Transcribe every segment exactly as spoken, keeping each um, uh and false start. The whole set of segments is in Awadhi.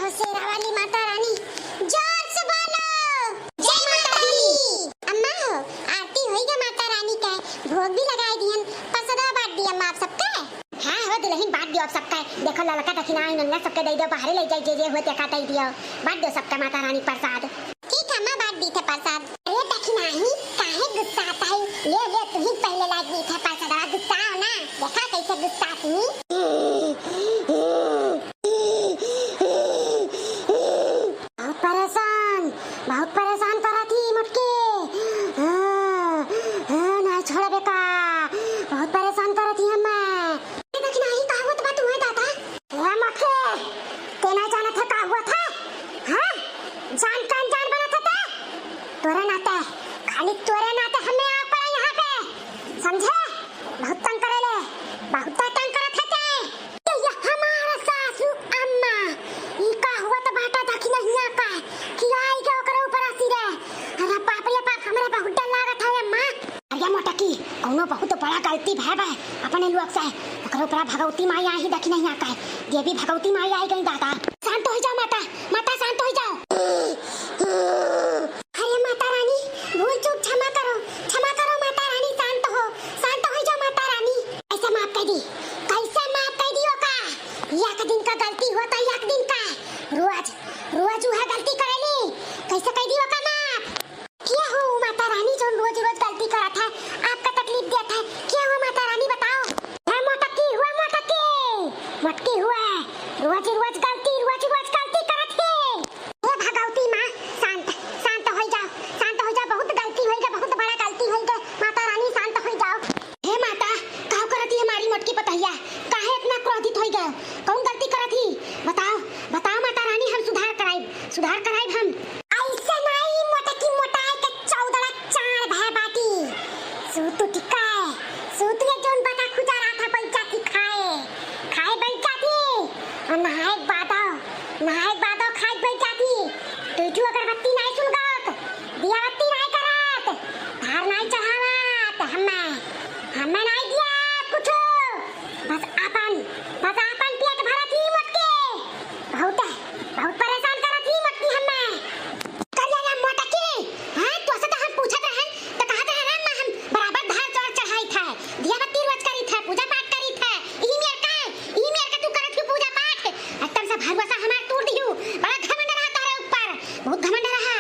हो शेरा वाली माता रानी, जोर से बोलो। जय माता दी। अम्मा हो, आरती होई गा माता रानी के, भोग भी लगाई दिहन, परसादवा बांट दी अम्मा आप सबके। हाँ हो दुलहिन, बांट दियो आप सबके। देखो ललका दखिना आई नंगा सबके दे दियो, बाहरे ले जाई, जे जे हुए तेका दे दियो, बांट दियो सबके माता रानी परसाद। ठीक है अम्मा, बांट दी थे परसाद। अरे दखिनाही, काहे गुस्सात है? ले ले, तू ही पहले लाग दी थे परसादवा, गुस्साओ ना, देखा कैसे गुस्सात ही। बहुत परेशान, बहुत परेशान करत ही मोटकी। हाँ, हाँ, नाहीं छोड़बे का? बहुत परेशान करत ही हमें। ए दखिनाही, का हुआ त बा तुहैं दादा? ए मोटकी, ते नाहीं जानत है का हुआ था? हाँ? जान का अनजान बनत है ते? तोरे नाते, खाली तोरे नाते हमें आवे पड़ा यहाँ पे, समझे? बहुत तंग करेले, बहुत तंग करत है ते। ये हमार सासू अम्मा, ई का हुआ त बाटा दखिनहिया का, कि आई के ओकरे ऊपर आसी रे। अरे बाप रे बाप, हमरे बहुत डर लागत है अम्मा। अरे मोटकी, कौनो बहुत बड़ा गलती भय बा अपने लोग से। ओकरे ऊपर भगवती माई आई दखिनहिया का, देवी भगवती माई आई गई दादा। शांत हो जाओ माता, माता शांत हो जाओ। अरे माता रानी, भूल चूक क्षमा करो, क्षमा करो माता रानी, शांत हो, शांत हो जाओ माता रानी। कैसे माफ कर दी, कैसे माफ कर दी ओका? एक दिन का गलती होता, एक दिन का। रोज, रोज वह गलती करेली, कैसे कर दी ओका माफ? क्या हो माता रानी, जो रोज रोज गलती करत है, आपका तकलीफ देत है, क्या हो माता रानी बताओ? है मोटकी हुआ, मोटकी, मोटकी हुआ, रोज रोज गलती, रोज रोज गलती करत है। हे भगवती माँ, शांत, शांत होइ जाओ, शांत होइ जाओ, बहुत गलती होइ गए, बहुत बड़ा गलती होइ गए, माता रानी शांत होइ जाओ। हे माता, काउ करत ही हमारी मोटकी पतहिया, काहे इतना क्रोधित होइ गए? कौन गलती करत ही? बताओ, बताओ माता रानी, हम सुधार कराइब, सुधार कराइब हम। ऐसे नाई मोटकी मोटाई के चौदड़ा चार भय बाटी। सूत उठ के, सूत के जौन बता खुजा रहा था, बैठ जाती खाए, खाए बैठ जाती। और नहाए के बादो, नहाए के बादो खाए बैठ जाती। टूटू अगरबत्ती नाई सुलगावत, दिया बत्ती नाई करत, धार नाई चढ़ावत, हमें, हमें नाई दिया कुछ। बस आपन, बस आपन पेट भरत ही मोटकी। बहुत, बहुत परेशान करत ही मोटकी हमें। करिया ना मोटकी, हाँ, तोसे तो हम पूछत रहन, तो कहत रहे ना, "माँ, हम बराबर धार चढ़ चढ़ाई था, दिया बत्ती रोज करी था, पूजा पाठ करी था, ई मेर का, ई मेर का तू करत क्यों पूजा पाठ?" एकदम से भरोसा हमार तोड़ दिहू, बड़ा घमंड रहा तोहरे ऊपर, बहुत घमंड रहा।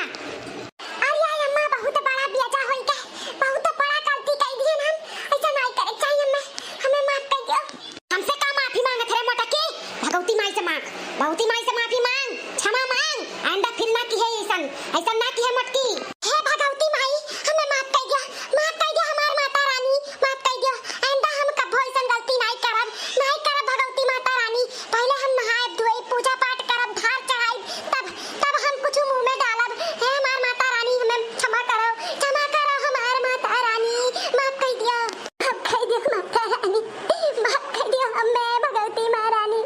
अरे यार अम्मा, बहुत बड़ा बेजा होई के, बहुत बड़ा गलती कई दिहन हम, ऐसा नाई करे के चाहिए अम्मा, हमें माफ कर दियो। हमसे का माफी मांगत है रे मोटकी? भगवती माई से मांग, भगवती माई से माफी मांग, क्षमा मांग, आइंदा फिर ना किहे ऐसन, ऐसन ना किहे मोटकी। हे भगवती माई, हमें माफ कर दियो, माफ कर दियो हमार माता रानी, माफ कर दियो, आइंदा हम कब्बो ऐसन गलती नाई करब, नाई करब भगवती माता रानी। पहले हम नहाए धोए, पूजा पाठ करब, धार चढ़ाई, तब, तब हम कुछ मुंह में डालब। हे हमार माता रानी, हमें क्षमा करो, क्षमा करो हमार माता रानी, माफ कर दियो, माफ कर दियो माता रानी, माफ कर दियो हमें भगवती माँ रानी।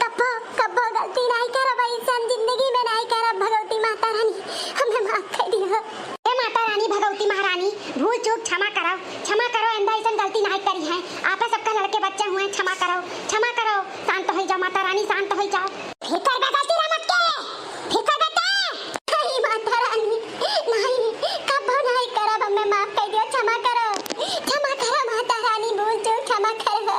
कब्बो, कब्बो गलती नाई करब, ऐसन जिंदगी में नाई करब भगवती माता रानी, हमें माफ कर दियो। हे माता रानी, भगवती महारानी, भूल चूक क्षमा करो, क्षमा करो, आइंदा ऐसन गलती नाई करी है। आपे सबका लड़के बच्चे हुए, क्षमा करो, क्षमा करो, शांत हो जाओ माता रानी, शांत हो जाओ। फिर करबे गलती रे मोटकी, फिर करबे ते? नहीं माता रानी, नहीं, कब्बो नहीं करब, हमें माफ कर दियो, क्षमा करो, क्षमा करो माता रानी, भूल चूक क्षमा करो,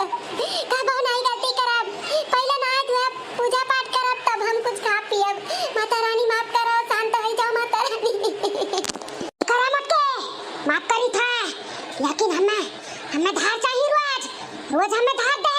कब्बो नहीं गलती करब, पहले नहाए धोए पूजा पाठ करब, तब हम कुछ खा पियब। माता रानी माफ करो, शांत हो जाओ माता रानी। करा मोटकी, माफ करी था, लेकिन हमें, हमें धार चाहिए रोज, रोज हमें धार दे।